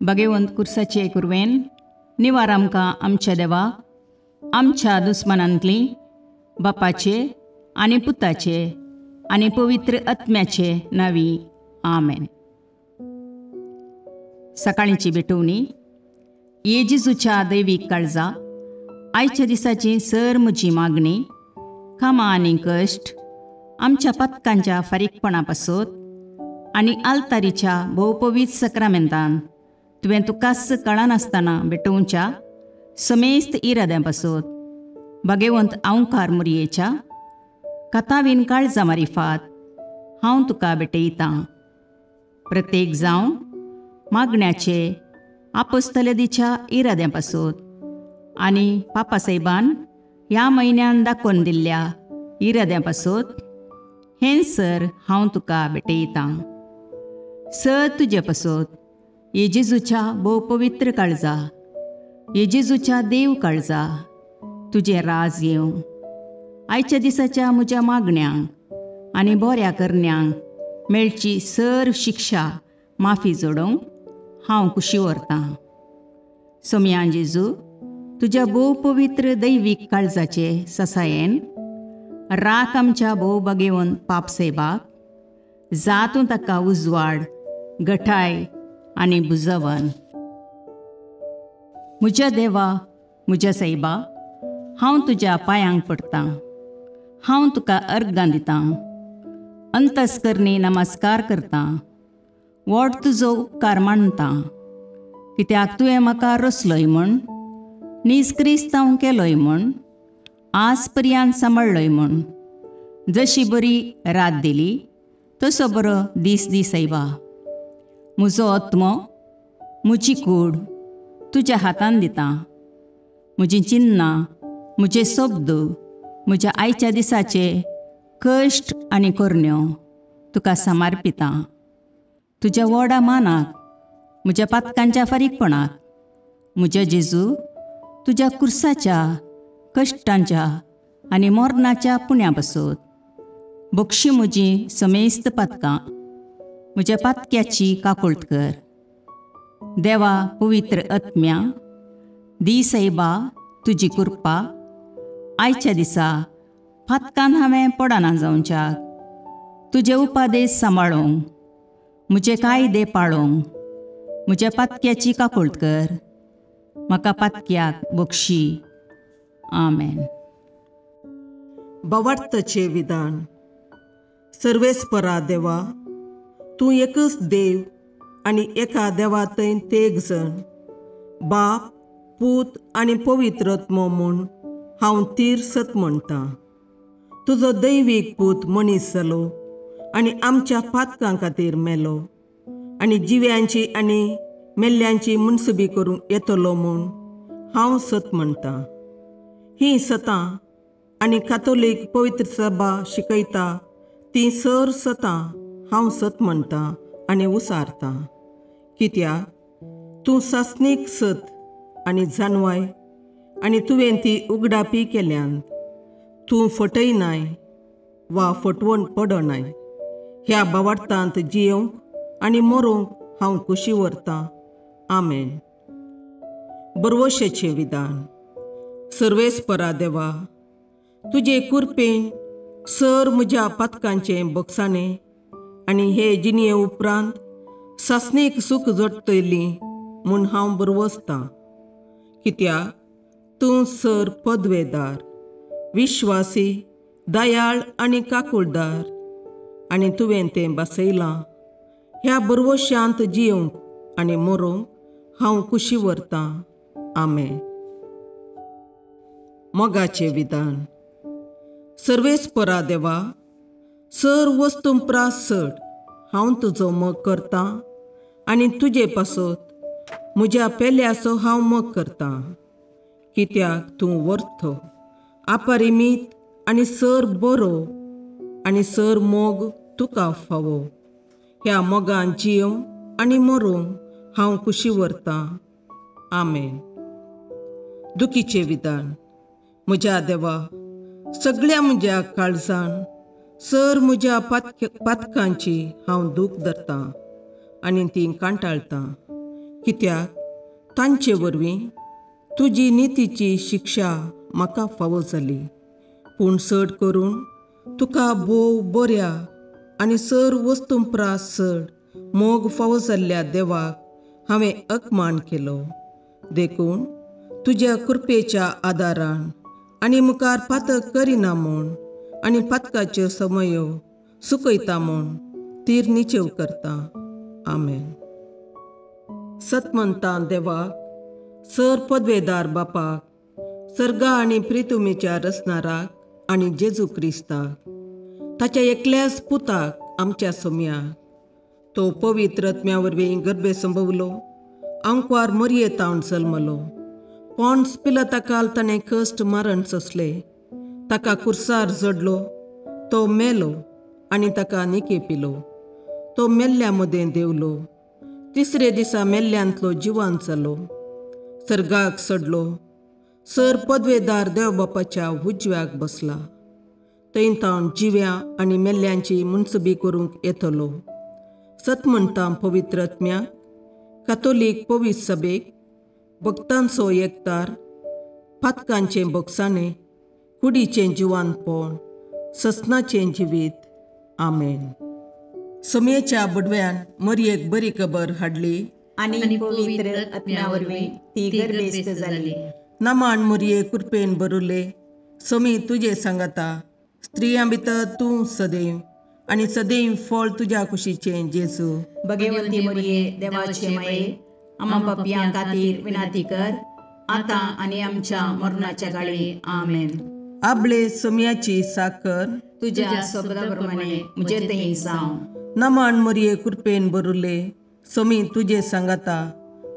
भगेवंत कुर्साचे कुरवेन निवार आमकां आमच्या देवा आमच्या दुस्मनांतली बापाचे आनी पुताचे आनी पवित्र आत्म्याचे नांवी आमेन. सकाळींची भेटवणी. ये जेजूच्या दैवीक काळजा, आयच्या दिसाची सर म्हजी मागणी, कामां आनी कश्ट आमच्या पथकांच्या फारीकपणा पासत आनी आल्तारीच्या भोवपवीत सक्रामेंतान तुवें तुकाच कळनासतना भेटोवच्या समेस्त इराद्यां पासत भगेवंत आंवकार मुरयेच्या कथावीन काळजा मारिफात हांव तुका भेटयतां. प्रत्येक जावं मागण्याचे आपोस्तलदीच्या इराद्यां पासत आनी पापासाहेबान ह्या म्हयन्यान दाखोवन दिल्ल्या इराद्यां पासत हें सर हांव तुका भेटयतां. सर तुजे पासत ये जेजूच्या भोव पवित्र काळजा, ये जेजूच्या देव काळजा, तुजें राज येवं. आयच्या दिसाच्या म्हज्या मागण्यांक आनी बऱ्या करण्यांक मेळची सर शिक्षा माफी जोडोवंक हांव कुशी व्हरतां. सोमया जेजू, तुज्या भोव पवित्र दैवीक काळजाचे ससायेन राख आमच्या भोव बगेवन पापसेबाक, जातूं ताका उजवाड गठाय आनी बुजवन. म्हज्या देवा, म्हज्या सायबा, हांव तुज्या पांयांक पडटां, हांव तुका अर्गां दितां, अंतस्करणी नमस्कार करतां, व्हड तुजो उपकार मानतां, कित्याक तुवें म्हाका रचलोय म्हूण, नीज क्रिस्तांव केलोय म्हूण, आज पर्यंत सांबाळ्ळोय म्हूण. जशी बरी रात दिली तसो बरो दीस दी सायबा. म्हजो आत्मो, म्हजी कूड तुज्या हातान दितां. म्हजीं चिन्नां, म्हजे शब्द, म्हज्या आयच्या दिसाचे कश्ट आनी करण्यो तुका समर्पितां. तुज्या व्हडा मानाक, म्हज्या पातकांच्या फारीकपणाक, म्हज्या जेजू तुज्या कुर्साच्या कश्टांच्या आनी मरणाच्या पुण्या पासत बक्षी म्हजी समेस्त पातकां, म्हज्या पातक्याची काकुळट कर. देवा पवित्र आत्म्या, दी सायबा तुजी कृपा आयच्या दिसा पातकान हांवें पडना जावच्याक, तुजे उपादेश सांबाळूंक, म्हजे कायदे पाळूंक म्हज्या पातक्याची काकुळट कर. म्हाका पातक्याक बक्षी. आमेन. भावार्थाचें विधान. सर्वेस्परा देवा, तूं एकच देव आनी एका देवा थंय तेग जण, बाप, पूत आनी पवित्र आत्मो म्हूण हांव तीर सत म्हणटां. तुजो दैवीक पूत मनीस जालो आनी आमच्या पातकां खातीर मेलो आनी जिव्यांची आनी मेल्ल्यांची मुनसुबी करूंक येतलो म्हूण हांव सत म्हणटां. हीं सतां आनी कातोलीक पवित्र सभा शिकयता तीं सर सतां हांव सत म्हणटां आनी उसारतां. कित्याक तूं सासणीक सत आनी जानवाय आनी तुवें ती उगडापी केल्यान. तूं फटयनाय वा फटवण पडनाय. ह्या भावार्थांत जियोवंक आनी मरूंक हांव कुशी व्हरतां. आमेन. बरवशेचें विधान. सर्वेस्परा देवा, तुजे कुरपेन सर म्हज्या पातकांचें बक्षाणें आनी हे जिणये उपरांत सासणीक सूख जोडटली म्हूण हांव बरवसतां. कित्याक तूं सर पदवेदार, विश्वासी, दयाळ आनी काकुळदार आनी तुवें तें बसयलां. ह्या बरवशांत जियोवंक आनी मरूंक हांव कुशी व्हरतां. आमेन. मोगाचें विधान. सर्वेस्परा देवा, सर वस्तूं प्रास चड हांव तुजो मोग करतां आनी तुजे पासत म्हज्या पेल्याचो हांव मोग करतां. कित्याक तूं वर्थ, अपरिमीत आनी सर बरो आनी सर मोग तुका फावो. ह्या मोगान जियोवंक आनी मरूंक हांव कुशी व्हरतां. आमेन. दुखीचें विधान. म्हज्या देवा, सगळ्या म्हज्या काळजान सर म्हज्या पातकांची हांव दूख धरतां आनी ती कांटाळटां. कित्याक तांचे वरवीं तुजी नितीची शिक्षा म्हाका फावो जाली. पूण चड करून तुका भोव बऱ्या आनी सर वस्तूं प्रास चड मोग फावो जाल्ल्या देवाक हांवें अपमान केलो. देखून तुज्या कृपेच्या आदारान आनी मुखार पातक करिना म्हूण आनी पातकाच्यो समयो सुकयता म्हूण तीर निचेव करता. आमेन. सतमंता देवाक, सर पदवेदार बापाक, सर्गा आनी प्रितुमेच्या रचणाराक आनी जेजू क्रिस्ताक, ताच्या एकल्याच पुताक आमच्या सोम्याक, तो पवित्र आत्म्या वरवीं गर्भे संभवलो, आंकवार मरये तावन जल्मलो, पॉन्स पिलाता ताणें कश्ट मारण सोंसले, ताका कुर्सार जडलो, तो मेलो आनी ताका निके पिलो, तो मेल्ल्या मदें देंवलो, तिसरे दिसा मेल्ल्यांतलो जिवान जालो, सर्गाक चडलो, सर पदवेदार देवबापाच्या उजव्याक बसला, थंय तावन जिव्या आनी मेल्ल्यांची मुनसबी करूंक येतलो. सत म्हणटा पवित्र आत्म्याक, कातोलीक पवित्र सभेक, भक्तांचो एकतार, पातकांचें भोगसाणें, कुडीचें जिवानपण, ससनाचें जिवीत. आमेन. सोमयेच्या बुडव्यान मरयेक बरी खबर हाडली आनी पवित्र आत्म्या वरवीं ती गर्भेस्त जाली. नमान मरये कृपेन भरुले, सोमी तुजे सांगाता, स्त्रियां भितर तूं सदैव आनी सदैव फळ तुज्या कुशीचें जेजू. भगवंती मरये देवाचे माये, आमा पापयां खातीर विनंती कर, आतां आनी आमच्या मरणाच्या काळी. आमेन. आबळे सोमयाची साकर तुज्या शब्दा प्रमाणे म्हजे थंय जावं. नमान मरये कृपेन भरुले, सोमी तुजे सांगाता,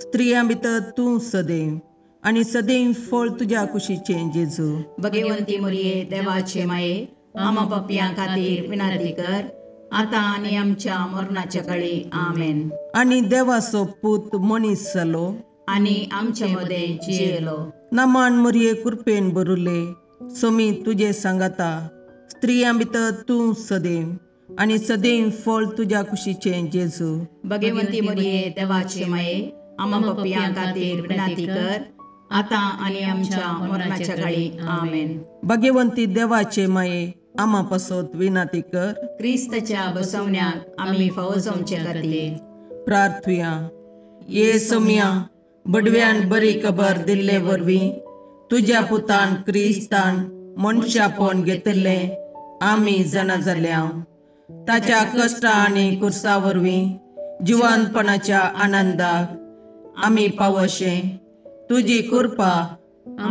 स्त्रियां भितर तूं सदैव आनी सदैव फळ तुज्या कुशीचें जेजू. भगवंती मरये देवाचे माये, आमा पापयां खातीर विनंती कर, आतां आनी आमच्या मरणाच्या काळी. आमेन. आनी देवाचो पूत मनीस जालो आनी आमच्या मदें जियेलो. नमान मरये कृपेन भरुले, सोमी तुजे सांगाता, स्त्रियां भितर तूं सदैव आनी सदैव फळ तुज्या कुशीचें जेजू. भगवंती मरये देवाचे माये, आमा पापयां खातीर विनंती कर, आतां आनी आमच्या मरणाच्या काळी. आमेन. भगवंती देवाचे माये, आमा पासत विनंती कर, क्रिस्ताच्या बसवण्याक आमी फावो जावचे खातीर. प्रार्थुया. ये सोमया, बडव्यान बरी खबर दिल्ले वरवीं तुज्या पुतान क्रिस्तान मनशापण घेतिल्लें आमी जाणा जाल्या. ताच्या कश्टा आनी कुर्सा वरवीं जिवानपणाच्या आनंदाक आमी पावशें तुजी कृपा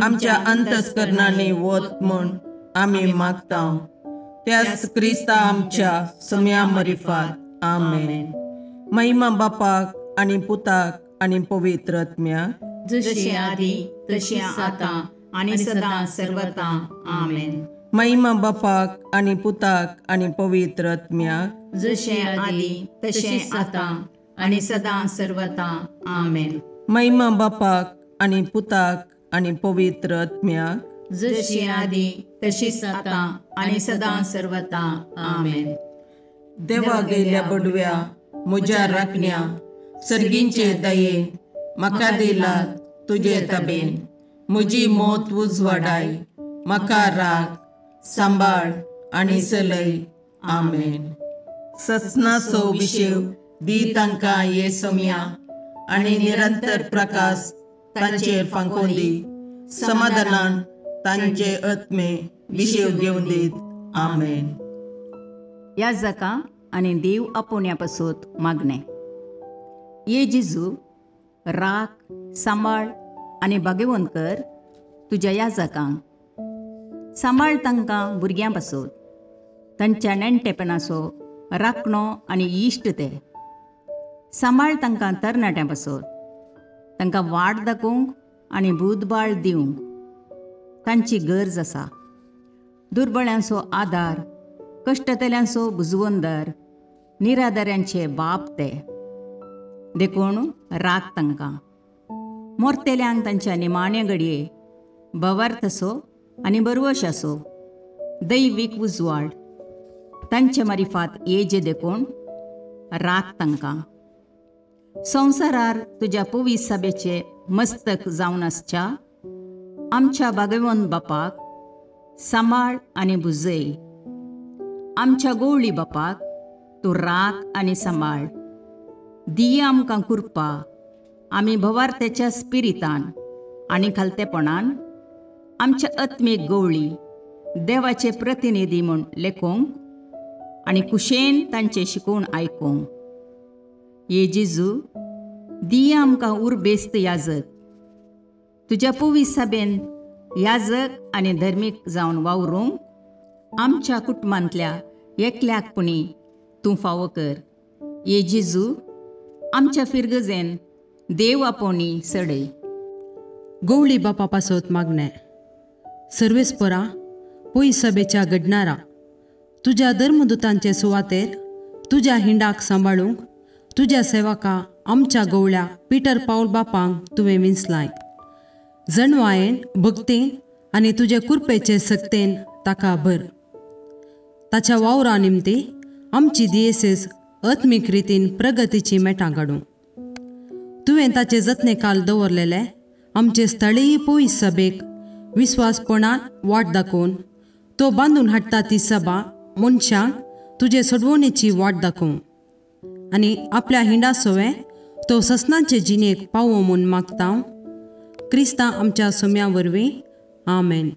आमच्या अंतस्करणांनी वत म्हूण आमी मागता. त्याच क्रिस्ता आमच्या सम्या मरिफात. आमेन. महिमा बापाक आनी पुताक आनी पवित्र आत्म्याक, जशी आदी तशी आतां आनी सदां सर्वता. आमेन. महिमा बापाक आनी पुताक आनी पवित्र आत्म्याक, जशें आदी तशें आतां आनी सदां सर्वता. आमेन. महिमा बापाक आनी पुताक आनी पवित्र आत्म्याक, जशी आदी तशीच आतां आनी सदां सर्वता. आमेन. देवा गेल्या बडव्या म्हज्या राखण्या, सर्गींचे दयेन म्हाका दिला तुजे तबेन, म्हजी मौत उजवाडाय, म्हाका राख सांबाळ आनी चलय. आमेन. ससनाचो विशेव दी तांकां ये सोम्या आनी निरंतर प्रकाश तांचेर फांकोवन दी, समाधानान तांचे आत्मे विशेव घेवन दीत. आमेन. ह्या जाका आनी देव आपोवण्या पासत मागणें. ये जेजू, राख सांबाळ आनी भाग्यवंत कर तुज्या ह्या जाकांक. सांबाळ तांकां भुरग्यां पासत, तांच्या नेणटेपणाचो राखणो आनी इश्ट ते. सांबाळ तांकां तरणाट्यां पासत, तांकां वाट दाखोवंक आनी बुदबाळ दिवंक तांची गरज आसा. दुर्बळ्यांचो आदार, कश्टतल्यांचो बुजवंदर, निराधाऱ्यांचे बाप ते. देखून राख तांकां. मोरतेल्यांक तांच्या निमाण्या घडये भवार्थ असो आनी बरवश असो दैवीक उजवाड तांचे मारिफात येजे. देखून राख तांकां. संवसारार तुज्या पवित्र सभेचे मस्तक जावन आसच्या आमच्या भागवंत बापाक सांबाळ आनी भुजय. आमच्या गोवळी बापाक तूं राख आनी सांबाळ. दिया आमकां कृपा आमी भवार्थ्याच्या स्पिरितान आनी खालतेपणान आमच्या आत्मीक गोवळी देवाचे प्रतिनिधी म्हूण लेखूंक आनी कुशेन तांचें शिकोवन आयकूंक. ये जेजू, दिया आमकां उर्बेस्त याजक, तुज्या पवित्र सभेन याजक आनी धर्मीक जावन वावरूंक आमच्या कुटुंबांतल्या एकल्याक पुणी तूं फावो कर. ये जेजू, आमच्या फिरगजेन देव आपोवणी सडय. गवळी बापा पासत मागणें. सर्वेस्परा पय सभेच्या घडणारा तुज्या धर्मदुतांचे सुवातेर तुज्या हिंडाक सांबाळूंक तुज्या सेवका आमच्या गवळ्या पिटर पावल बापांक तुवें विंचलाय. जणवायेन भक्तीन आनी तुजे कुरपेचे सक्तेन ताका भर. ताच्या वावरा निमती आमची दियेसेस आत्मीक रितीन प्रगतीची मेटां काडूं. तुवें ताचे जतने काल दवरलेले आमचे स्थळीय पयस सभेक विस्वासपणान वाट दाखोवन तो बांदून हाडटा ती सभा मनशांक तुजे सोडवणेची वाट दाखोवं आनी आपल्या हिंडा सोवे तो ससनाचे जिणेक पावो म्हूण मागता. क्रिस्ता आमच्या सोम्या वरवीं. आमेन.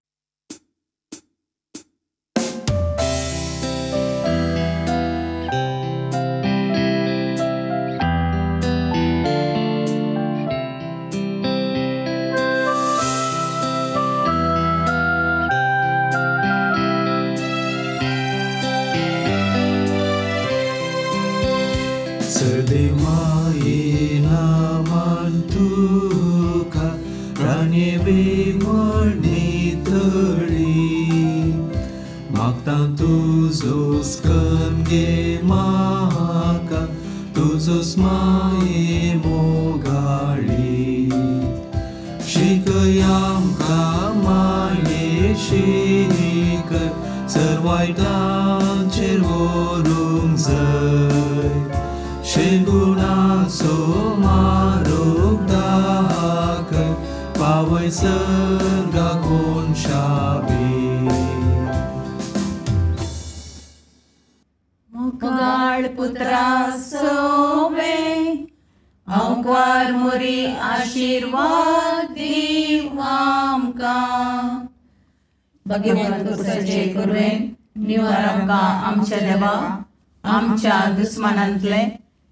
आमच्या देवा आमच्या दुस्मानांतले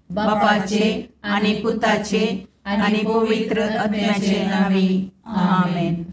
बापाचे आनी पुताचे आनी पवित्र आत्म्याचे नांवी. आमेन.